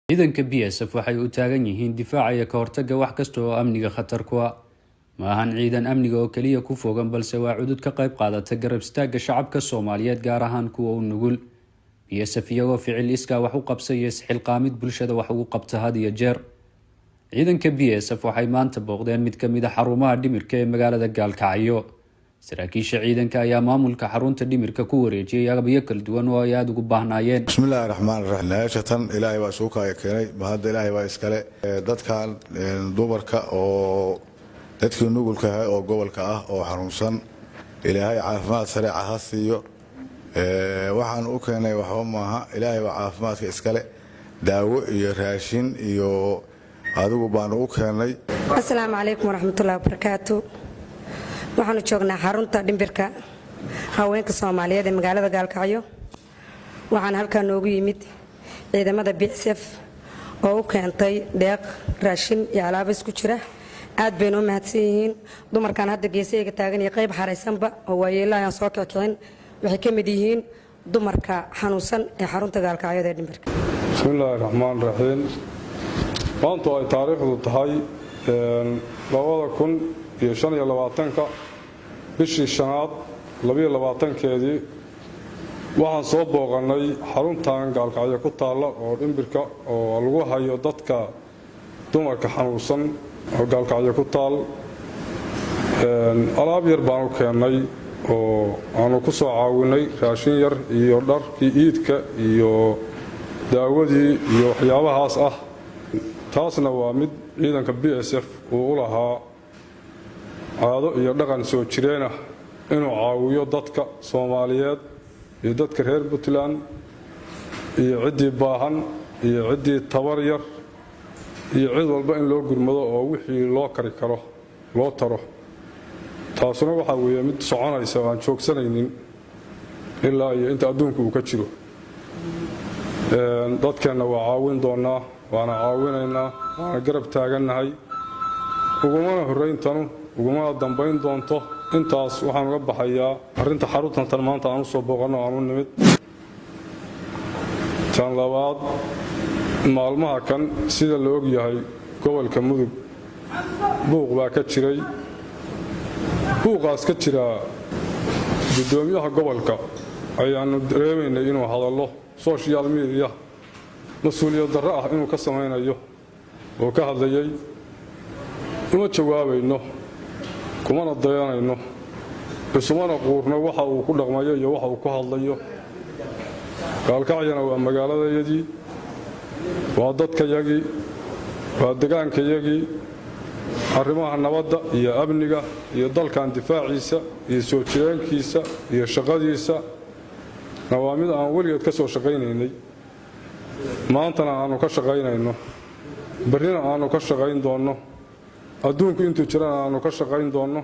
Ciidanka BSF waxay u taagan yihiin difaaca iyo ka hortagga wax kasta oo amniga khatar ku ah. Ma ahan ciidan amniga oo keliya ku fogan, balse waa cudud ka qayb qaadata garab istaagga shacabka Soomaaliyeed, gaar ahaan kuwa u nugul. BSF iyagoo ficil iskaa wax u qabsa iyo isxilqaamid bulshada wax ugu qabta had iyo jeer. Ciidanka BSF waxay maanta booqdeen mid kamid a xarumaha dhimirka ee magaalada Gaalkacyo. Saraakiisha ciidanka ayaa maamulka xarunta dhimirka ku wareejiyay agabyo kala duwan oo ay aada ugu baahnaayeen. Bismillahi raxmaan raxiim. Meesha tan Ilaahay baa isugu kaaya keenay, mahadda Ilaahay baa iskale. Dadkan dumarka oo dadkii nugulka ahay oo gobolka ah oo xanuunsan, Ilaahay caafimaad sareeca ha siiyo. Waxaan u keenay waxba maaha, Ilaahay baa caafimaadka iskale. Daawo iyo raashin iyo adigu baanu u keennay. Asalaamu calaykum waraxmatullahi wabarakaatu. Waxaanu joognaa xarunta dhimbirka haweenka Soomaaliyeed ee magaalada Gaalkacyo. Waxaana halkaa noogu yimid ciidamada BSF oo u keentay deeq raashin iyo alaabo isku jira. Aad bay noo mahadsan yihiin. Dumarkan hadda geesayga taagan iyo qayb xaraysanba oo waayeelaha aan soo kicikicin waxay ka mid yihiin dumarka xanuunsan ee xarunta Gaalkacyada ee dhimbirka. Bismillaahi raxmaan raxiim. Maantu ay taariikhdu tahay 2025-ka, bishii shanaad 22-keedii, waxaan soo booqannay xaruntan Gaalkacyo ku taalla oo dhimbirka oo lagu hayo dadka dumarka xanuunsan oo Gaalkacyo ku taal. Alaab yar baan u keennay oo aanu ku soo caawinay, raashin yar iyo dharkii iidka iyo daawadii iyo waxyaabahaas ah. Taasna waa mid ciidanka BSF uu u lahaa caado iyo dhaqan soo jireenah inuu caawiyo dadka Soomaaliyeed iyo dadka reer Puntland iyo ciddii baahan iyo ciddii tabar yar iyo cid walba in loo gurmado oo wixii loo kari karo loo taro. Taasuna waxaa weeye mid soconaysa oo aan joogsanaynin ilaa iyo inta adduunku uu ka jiro. Dadkeenna waa caawin doonnaa, waana caawinaynaa, waana garab taagannahay. Ugumana horrayntanu, ugumana dambayn doonto. Intaas waxaan uga baxayaa arrinta xaruntan tan maanta aan u soo booqanno, aan u nimid. Tan labaad, maalmaha kan sida la og yahay gobolka Mudug buuq baa ka jiray. Buuqaas ka jiraa, guddoomiyaha gobolka ayaannu dareemaynay inuu hadallo social media mas-uuliyad darro ah inuu ka samaynayo oo ka hadlayay. Uma jawaabayno, kumana dayanayno, isumana quurno waxa uu ku dhaqmayo iyo waxa uu ku hadlayo. Gaalkacyana waa magaaladayadii, waa dadkayagii, waa degaankayagii. Arrimaha nabadda iyo amniga iyo dalkan difaaciisa iyo soo jireenkiisa iyo shaqadiisa na waa mid aan weligeed ka soo shaqaynaynay, maantana aanu ka shaqaynayno, berrina aanu ka shaqayn doonno, adduunku intuu jirana aanu ka shaqayn doonno.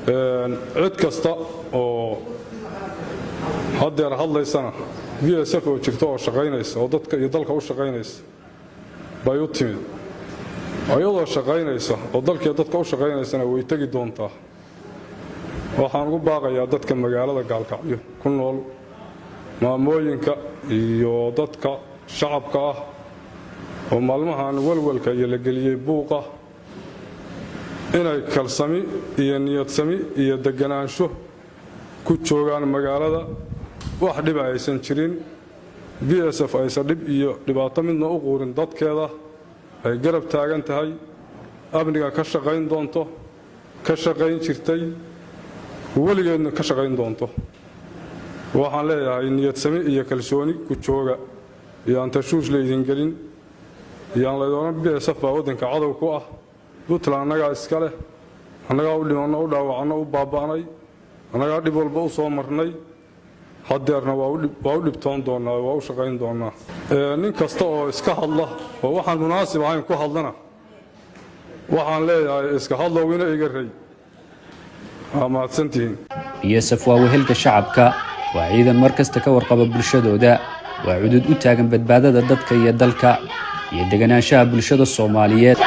Cid kasta oo haddeer hadlaysana BSF oo jirta oo shaqaynaysa oo dadka iyo dalka u shaqaynaysa bay u timid. Iyadoo shaqaynaysa oo dalkiiyo dadka u shaqaynaysana way tegi doontaa. Waxaan ugu baaqayaa dadka magaalada Gaalkacyo ku nool, maamooyinka iyo dadka shacabka ah oo maalmahan walwalka iyo la geliyey buuqa, inay kalsami iyo niyadsami iyo deganaansho ku joogaan magaalada, wax dhiba aysan jirin, BSF aysan dhib iyo dhibaato midna u quurin dadkeeda, ay garab taagan tahay, amniga ka shaqayn doonto, ka shaqayn jirtay, weligeedna ka shaqayn doonto. Waxaan leeyahay niyadsami iyo kalsooni ku jooga, iyo aan tashuush laydin gelin, iyo aan laydoonan BSF baa waddanka cadow ku ah. Puntland annagaa iska leh, annagaa u dhimanno, u dhaawacanno, u baaba'nay, annagaa dhib walba u soo marnay, haddeerna waa u dhibtoon doonnaa, waa u shaqayn doonnaa. Nin kasta oo iska hadla oo waxaan munaasib ahayn ku hadlana waxaan leeyahay iska hadlowina iga rey. Waa mahadsantihiin. BSF waa wehelka shacabka, waa ciidan mar kasta ka warqaba bulshadooda, waa cudud u taagan badbaadada dadka iyo dalka iyo deganaanshaha bulshada Soomaaliyeed.